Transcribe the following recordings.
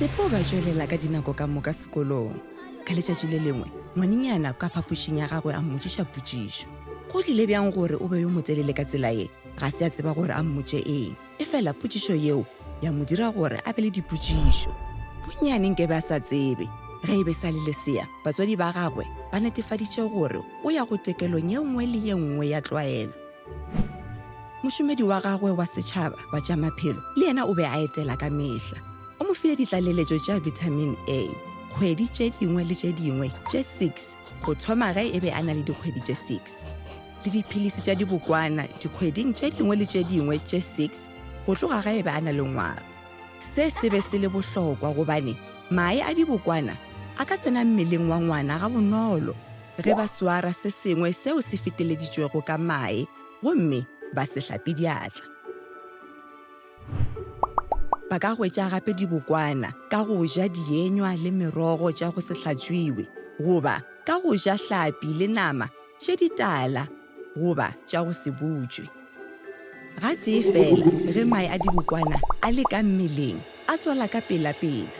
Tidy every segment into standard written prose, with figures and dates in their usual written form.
Sipho o be a tšwelela ka dinako ka moka sekolong. Ka letšatši le lengwe, ngwanenyana ka phapošing ya gagwe a mmotšiša potšišo. Go tlile bjang gore o be yo motelele ka tsela ye? Ga se a tseba gore a mmotše eng. Efela potšišo yeo ya mo dira gore a be le dipotšišo. Bonnyane nkebe a sa tsebe. Ge e be sa le lesea, batswadi ba gagwe ba netefaditše gore o ya go tekelong ye nngwe le ye nngwe ya tlwaelo. Mošomedi wa gagwe wa setšhaba wa tša maphelo le yena o be a etela ka mehla. O mo file ditlaleletšo tša vitamin A kgwedi tše dingwe le tše dingwe tše six go thoma ge e be a na le dikgwedi tše six. le diphilisi tša dibokwana dikgweding tše dingwe le tše dingwe tše six go tloga ge e be a na le ngwaga. Se se be se le bohlokwa gobane mae a dibokwana a ka tsena mmeleng wa ngwana gabonolo ge ba swara se sengwe seo se feteleditšwego ka mae gomme ba se hlape diatla. Ba ka hwetša gape dibokwana ka go ja dienywa le merogo tša go se hlatšwiwe goba ka go ja hlapi le nama tše ditala goba tša go se butšwe. Gatee feela ge mae a dibokwana a le ka mmeleng, a tswala ka pelapela.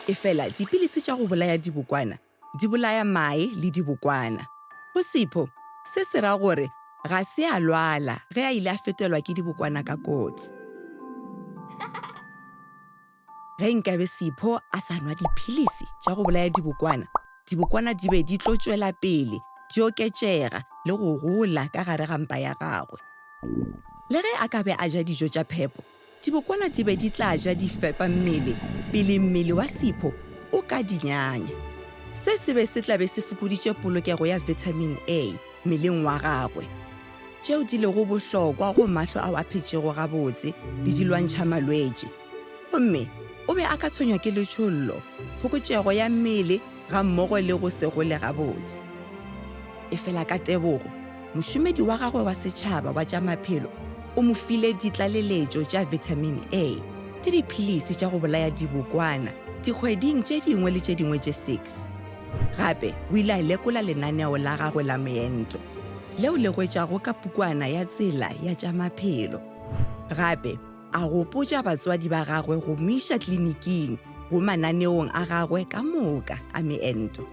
Efela dipilisi tša go bolaya dibokwana di bolaya mae le dibokwana. Go Sipho, se se ra gore ga se a lwala ge a ile a fetelwa ke dibokwana ka kotsi. Ge nkabe Sipho a sa nwa diphilisi tša go bolaya dibokwana, dibokwana di be di tlo tšwela pele di oketšega le go gola ka gare ga mpa ya gagwe. Le ge a ka be a ja dijo tša phepo, dibokwana di be di tla ja di fepa mmele pele mmele wa Sipho o ka di nyanya. Se se be se tla be se fokoditše polokego ya vitamin A mmeleng wa gagwe. tšeo di lego bohlokwa go mahlo ao a phetšego gabotse le dilwantšhamalwetši, gomme o be a ka tshwenywa ke letšhollo, phokotšego ya mmele gammogo le go se gole gabotse. Efela ka tebogo, mošomedi wa gagwe wa setšhaba wa tša maphelo o mo file ditlaleletšo tša vitamin A le diphilisi tša go bolaya dibokwana dikgweding tše dingwe le tše dingwe tše six. Gape o ile a lekola lenaneo la gagwe la meento, leo le hwetšwago ka pukwana ya tsela ya tša maphelo. Gape a gopotša batswadi ba gagwe go mo iša kliniking go mananeong a gagwe ka moka a meento.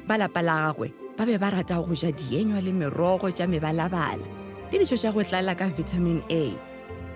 Ba lapa la gagwe ba be ba rata go ja dienywa le merogo tša mebalabala le dijo tša go tlala ka vitamin A,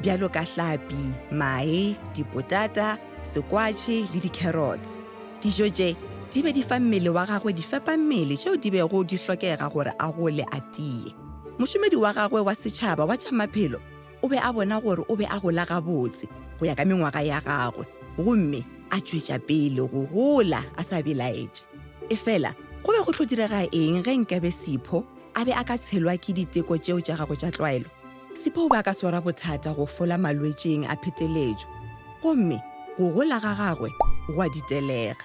bjalo ka hlapi, mae, dipotata, sekwatšhe le di-carrots. Dijo tše di be di fa mmele wa gagwe difepammele tšeo di bego di hlokega gore a gole a tie. Mošomedi wa gagwe wa setšhaba wa tša maphelo o be a bona gore o be a gola gabotse go ya ka mengwaga ya gagwe gomme a tšwetša pele go gola a sa belaetše. Efela go be go tlo direga eng ge nkabe Sipho a be a ka tshelwa ke diteko tšeo tša gagwe tša tlwaelo? Sipho o be a ka swara bothata go fola malwetšing a pheteletšo, gomme go gola ga gagwe gwa ditelega.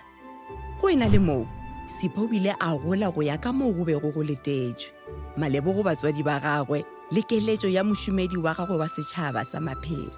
Go e na le moo, Sipho o ile a gola go ya ka moo go bego go letetšwe. Malebo go batswadi ba gagwe le keletšo ya mošomedi wa gagwe wa setšhaba sa maphelo.